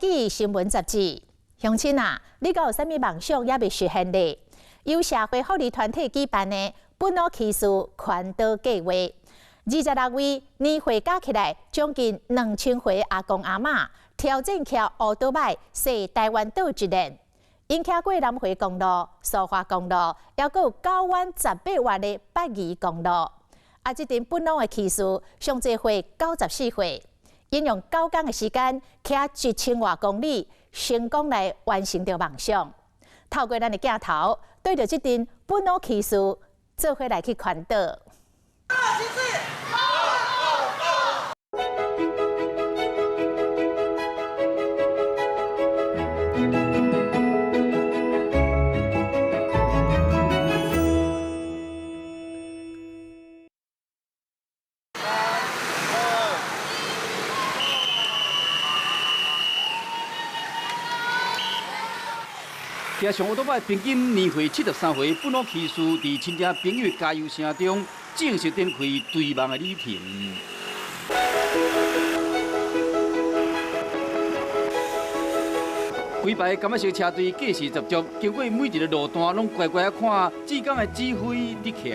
语新闻杂志，乡亲啊，你阁有啥物梦想犹未实现的？由社会福利团体举办的本土骑士环岛计划，26位年岁加起来将近2000岁阿公阿嬷挑战骑乌多摆踅台湾岛一轮，𪜶骑过南回公路、苏花公路，犹阁有9弯18弯的八宜公路。啊，这阵本土的骑士上济岁94岁。𪜶用9工的时间，骑1000外公里，成功来完成著梦想。透过咱的镜头，对著这阵本土骑士做伙来去环岛。骑上乌多摆平均年岁73岁，本土骑士伫亲戚朋友加油声中，正式展开追梦的旅程。规排感觉是车队架势十足，经过每一个路段，拢乖乖看志刚的指挥伫骑。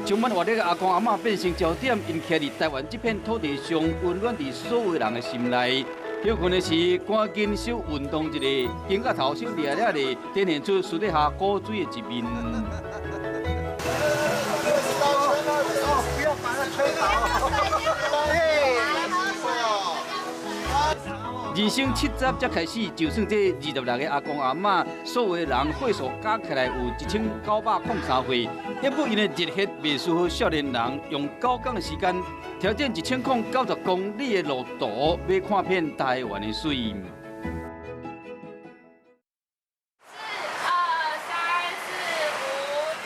充满活力的阿公阿嬷变成焦点，𪜶徛伫台湾这片土地上，温暖伫所有人的心内。歇睏的时，赶紧小运动一下，肩胛头小掠掠的，展现出私底下古锥的一面。不要把它吹倒。人生70才开始，就算这26个阿公阿嬷，所有的人岁数加起来有1903岁，不过𪜶的热血袂输予少年人，用9工的时间挑战1090公里的路途，欲看遍台湾的水。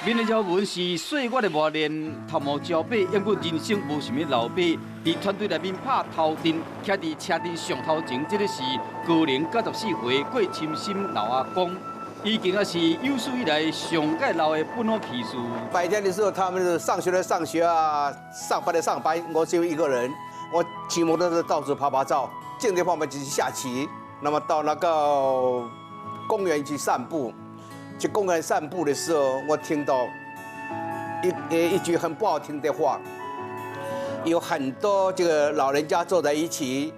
面的条纹是岁月的磨练，头毛焦白，不过人生无啥物留白。伫团队内面拍头阵，徛伫车阵上头前，这个是高龄94岁郭深心老阿公，已经也是有史以来上届老的本土骑士。白天的时候，他们是上学的上学啊，上班的上班，我只有一个人，我骑摩托车到处拍拍照，静的方面就是下棋，那么到那个公园去散步。去公园散步的时候，我听到一句很不好听的话，有很多这个老人家坐在一起，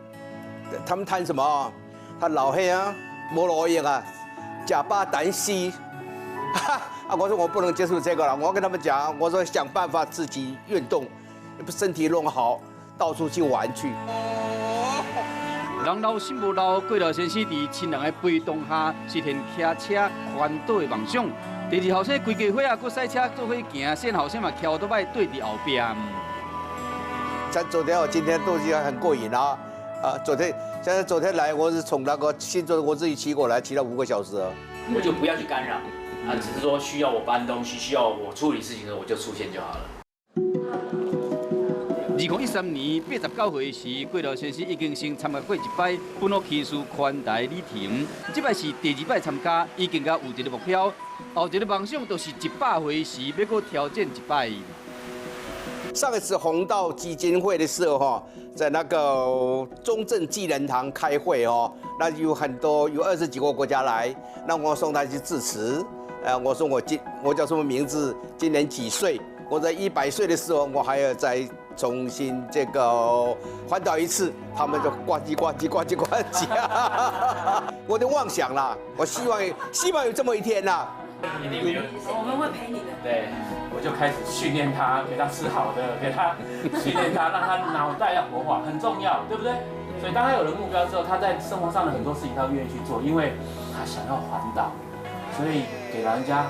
他们谈什么？他老岁啊，无路用啊，食饱等死。啊，我说我不能接受这个了，我跟他们讲，我说想办法自己运动，身体弄好，到处去玩去。人老心无老，郭老先生伫亲人的陪同下，实现骑车环岛的梦想。第二后生规家伙仔，阁赛车做伙行，先后生嘛骑乌多摆对伫后壁。像昨天我今天都是很过瘾啊！啊，昨天现在昨天来，我是从那个新竹我自己骑过来，骑了5个小时。我就不要去干扰啊，只是说需要我搬东西、需要我处理事情的时候，我就出现就好了。2013年89岁时，郭老先生已经先参加过一摆本土骑士环台旅程，这摆是第二摆参加，伊更加有一个目标，后一个梦想就是100岁时欲阁挑战一摆。上一次弘道基金会的时候，哈，在那个中正纪念堂开会哦，那有很多有20几个国家来，那我送他去致辞，我说我叫什么名字，今年几岁？我在100岁的时候，我还要再重新这个环岛一次，他们就呱唧呱唧呱唧呱唧，我的妄想啦，我希望有这么一天呐。我们会陪你的。对，我就开始训练他，给他吃好的，给他训练他，让他脑袋要活化，很重要，对不对？所以当他有了目标之后，他在生活上的很多事情他愿意去做，因为他想要环岛，所以给老人家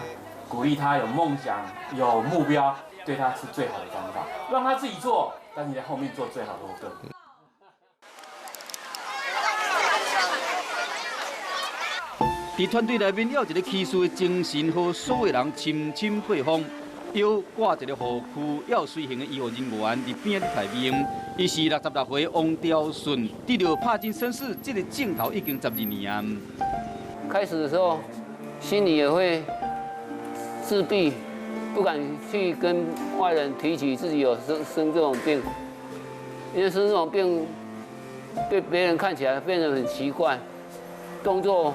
鼓励他有梦想、有目标，对他是最好的方法。让他自己做，但你在后面做最好的后盾。伫团队内面，有一个骑士的精神，予所有人深深佩服。腰挂一个护箍，犹随行的医护人员伫边仔咧排命。伊是66岁王朝顺，得著帕金森氏这个症头已经12年啊。开始的时候，心里也会自闭，不敢去跟外人提起自己有生这种病。因为生这种病，被别人看起来变得很奇怪，动作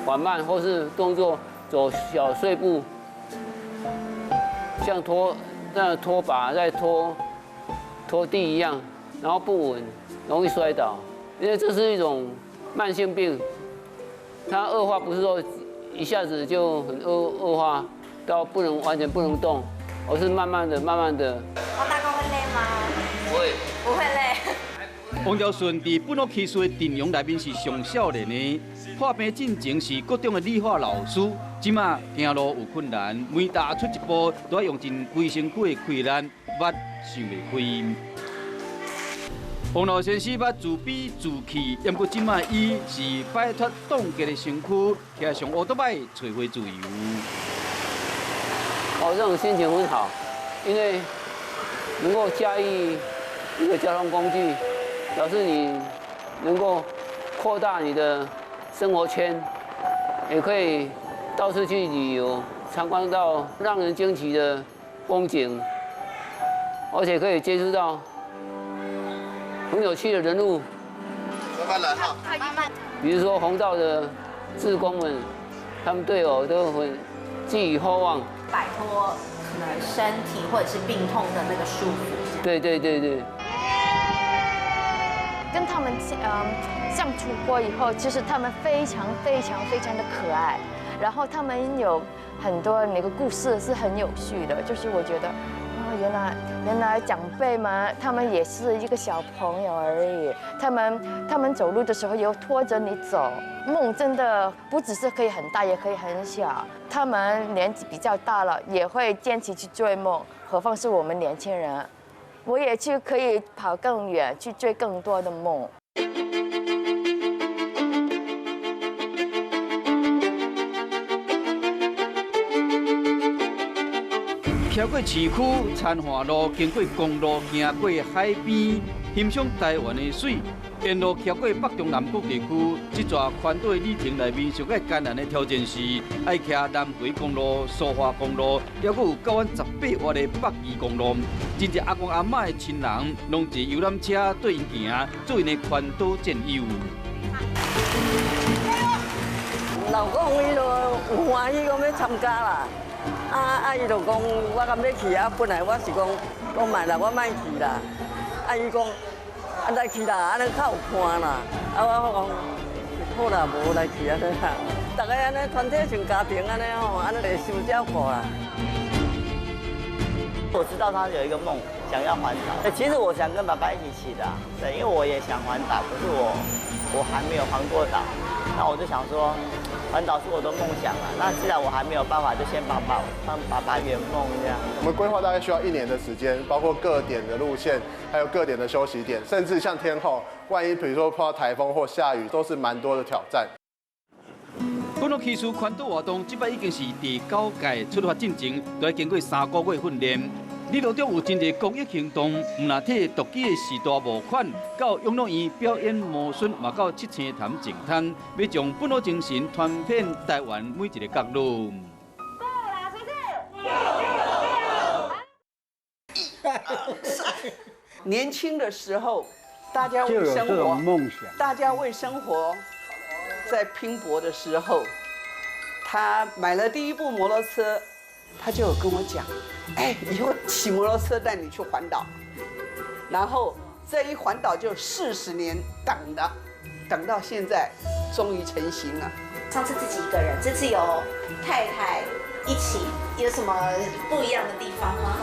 缓慢，或是动作走小碎步，像拖那拖把在拖地一样，然后不稳，容易摔倒。因为这是一种慢性病，它恶化不是说一下子就很恶化到不能完全不能动，而是慢慢的、慢慢的。王大哥会累吗？不会，不会累。王兆顺伫本乐骑士的阵容内面是上少年的，破病进前是国中的理化老师，这马行路有困难，每踏出一步都要用尽规身躯的气力，目想袂开。王老先生捌自卑自弃，不过这马伊是摆脱冻结的身躯，骑上乌托邦找回自由。哦，这种心情很好，因为能够驾驭一个交通工具，表示你能够扩大你的生活圈，也可以到处去旅游，参观到让人惊奇的风景，而且可以接触到很有趣的人物。慢慢来哈，慢慢。比如说弘道的志工们，他们对我都很寄予厚望。摆脱可能身体或者是病痛的那个束缚。对对对对。跟他们相处过以后，其实他们非常非常非常的可爱，然后他们有很多那个故事是很有趣的，就是我觉得，哦，原来长辈们他们也是一个小朋友而已，他们走路的时候又拖着你走，梦真的不只是可以很大，也可以很小。他们年纪比较大了，也会坚持去追梦，何况是我们年轻人，我也去可以跑更远，去追更多的梦。骑过市区、参华路，经过公路，行过海边，欣赏台湾的水，沿路骑过北中南各地区。这逝环岛的旅程内面，上个艰难的挑战是爱骑南回公路、苏花公路，还阁有九弯十八弯的北宜公路。真济阿公阿嬷的亲人，拢坐游览车对𪜶行，做𪜶的环岛战友。老公伊就有欢喜讲欲参加啦。啊啊！伊就讲我敢欲去啊，本来我是讲讲莫啦，我莫去啦。啊，伊讲啊来去啦，按呢较有伴啦。啊，我讲好啦，无来去按呢啦。逐个按呢团体像家庭按呢吼，按呢会相照顾啦。我知道他有一个梦，想要环岛。其实我想跟爸爸一起骑的，对，因为我也想环岛，可是我还没有环过岛。那我就想说，环岛是我的梦想啊。那既然我还没有办法，就先帮爸爸圆梦这样。我们规划大概需要1年的时间，包括各点的路线，还有各点的休息点，甚至像天候，万一比如说碰到台风或下雨，都是蛮多的挑战。本乐骑士环岛活动，这摆已经是第9届，出发进前都要经过3个月训练。旅途中有真济公益行动，毋但替独居的时代募款，到养老院表演魔术，嘛到七星潭净滩，欲将本乐精神传遍台湾每一个角落。年轻的时候，大家为生活，梦想，大家为生活在拼搏的时候，他买了第一部摩托车，他就有跟我讲，哎，以后骑摩托车带你去环岛，然后这一环岛就40年等的，等到现在终于成型了。上次自己一个人，这次有太太一起，有什么不一样的地方吗？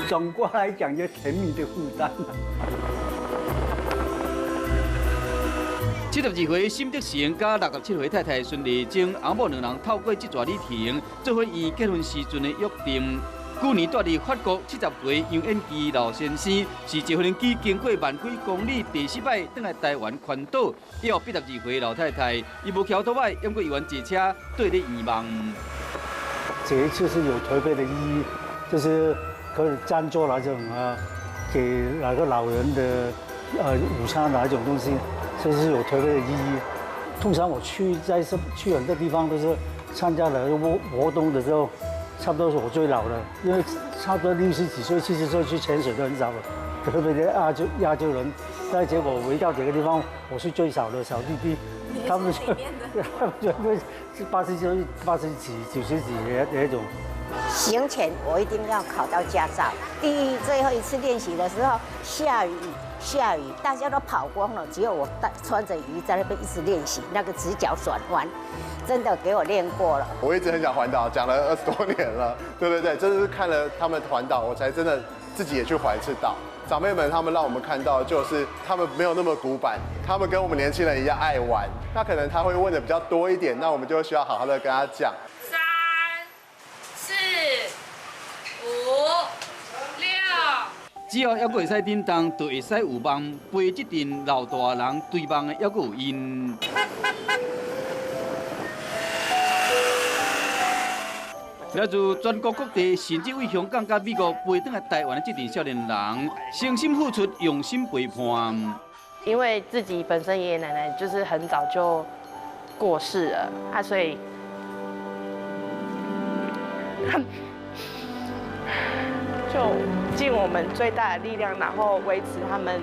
总过来讲，就甜蜜的负担。72岁沈德成佮67岁太太孙丽珍，翁某两人透过这逝旅程，做伙伊结婚时阵的约定。去年住伫法国70岁杨延基老先生，是坐飞机经过万几公里，第4摆转来台湾环岛。以后82岁老太太，伊无骑倒摆，不过伊愿坐车对咧圆梦。这一次是有特别的意义，就是可以赞助那种啊，给哪个老人的午餐哪一种东西。这是有特别的意义。通常我去去很多地方都是参加了活动的时候，差不多是我最老的，因为差不多60几岁、70岁去潜水都很少了。特別的亞洲人，但結果回到這個地方，我是最小的小弟弟，他們就是80歲、80幾、90幾的那種。行前我一定要考到駕照。第一最後一次練習的時候，下雨下雨，大家都跑光了，只有我帶穿着雨衣在那邊一直練習那個直角轉彎，真的給我練過了。我一直很想環島，講了20多年了，對對對，真的是看了他們環島，我才真的自己也去環一次島。長輩們他們讓我們看到，就是他們沒有那麼古板，他們跟我們年輕人一樣愛玩。那可能他會問的比較多一點，那我們就需要好好的跟他講。三、四、五、六。只要猶閣會使振動，就會使有夢，陪這陣老大人追夢的，猶閣有𪜶。來自全國各地，甚至為香港佮美國飛轉來台灣的這陣少年人，誠心付出，用心陪伴。因為自己本身爺爺奶奶就是很早就過世了啊，所以就盡我們最大的力量，然後維持他們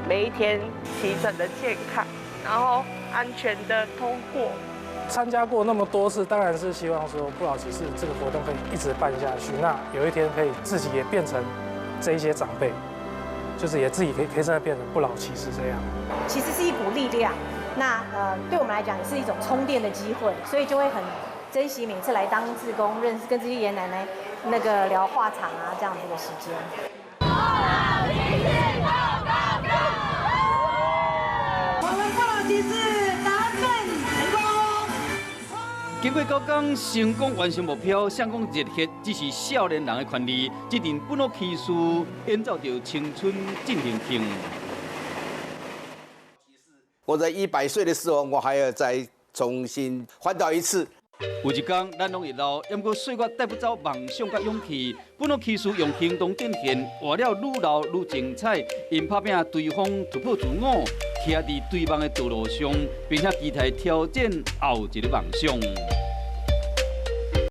每一天騎乘的健康，然後安全的通過。參加過那麼多次，當然是希望說不老騎士這個活動可以一直辦下去。那有一天可以自己也變成這一些長輩，就是也自己可以真的變成不老騎士這樣。其實是一股力量，那對我們來講也是一種充電的機會，所以就會很珍惜每次來當志工，認識跟這些爺爺奶奶那個聊話長啊這樣子的時間。不老騎士 Go Go Go！我們不老騎士達陣成功。經過9工成功完成目標，誰講熱血只是少年人的權利。這陣不老騎士演奏著青春進行曲。我在100歲的時候，我還要再重新環島一次。有一天，咱攏會老，毋過歲月帶不走夢想佮勇氣。不老騎士用行動展現，活了愈老愈精彩。𪜶拍拚追風突破自我，徛佇追夢的道路上，並且期待挑戰後一个夢想。